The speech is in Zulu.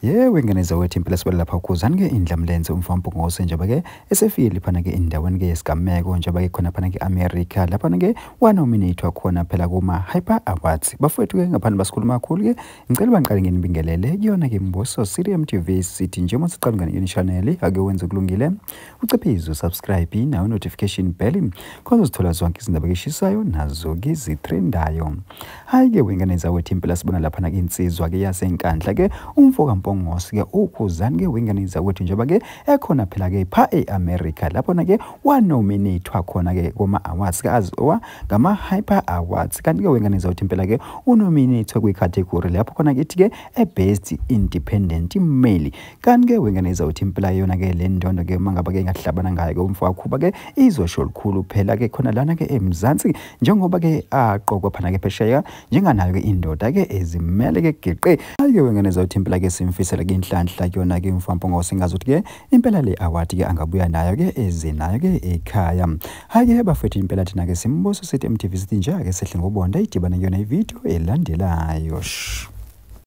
Yebo, ingane zakwethu impela sibale lapha uKhuzani-ke Indlamlenze umfowethu njengoba-ke esefike laphana-ke endaweni-ke yesigameko njengoba-ke khona phana-ke America laphana-ke wanominate-wa khona phela kuma-Hyper Awards. Bafowethu-ke ngaphandle basikhuluma kakhulu-ke, ngicela bangiqale nginibingelele kuyona-ke Mbuso CDM TV. Sithi njengoba siqala ngane channel, ake wenze kulungile, uciphize usubscribe nayo notification bell khona uzithola zonke izindaba eshisayo nazo-ke zitrendayo. Hhayi-ke wengane zakwethu impela sibona laphana-ke insizwa-ke yaseNkandla-ke umfo kaMpongose-ke uKhuzani-ke wengane zakwethu njengoba-ke ekhona phela-ke pha e-America laphona-ke wanominate-wa khona-ke kuma-awards-ke aziwa ngama-Hyper Awards. Kanti-ke wengane zakwethu impela-ke unominate-we kwi-category lapho khona-ke ithi-ke e-Best Independent Male. Kanti-ke wengane zakwethu impela yona-ke le ndondo-ke uma ngabe-ke ingahlabana ngayo-ke umfo kaKhuba-ke izosho lukhulu phela-ke khona lana-ke eMzansi njengoba-ke aqokwa phana-ke phesheya njenganayo-ke indoda-ke ezimele-ke geqe. Hhayi-ke wengane zakwethu impela-ke simfisela-ke inhlanhla kuyona-ke umfo kaMpongose, ngazuthi-ke impela le award-ke angabuya nayo-ke eze nayo-ke ekhaya. Hhayi-ke bafethu impela thina-ke Simbuso sithi MTV sithi nje ake sehle ngobonda idibane kuyona ividiyo elandelayo.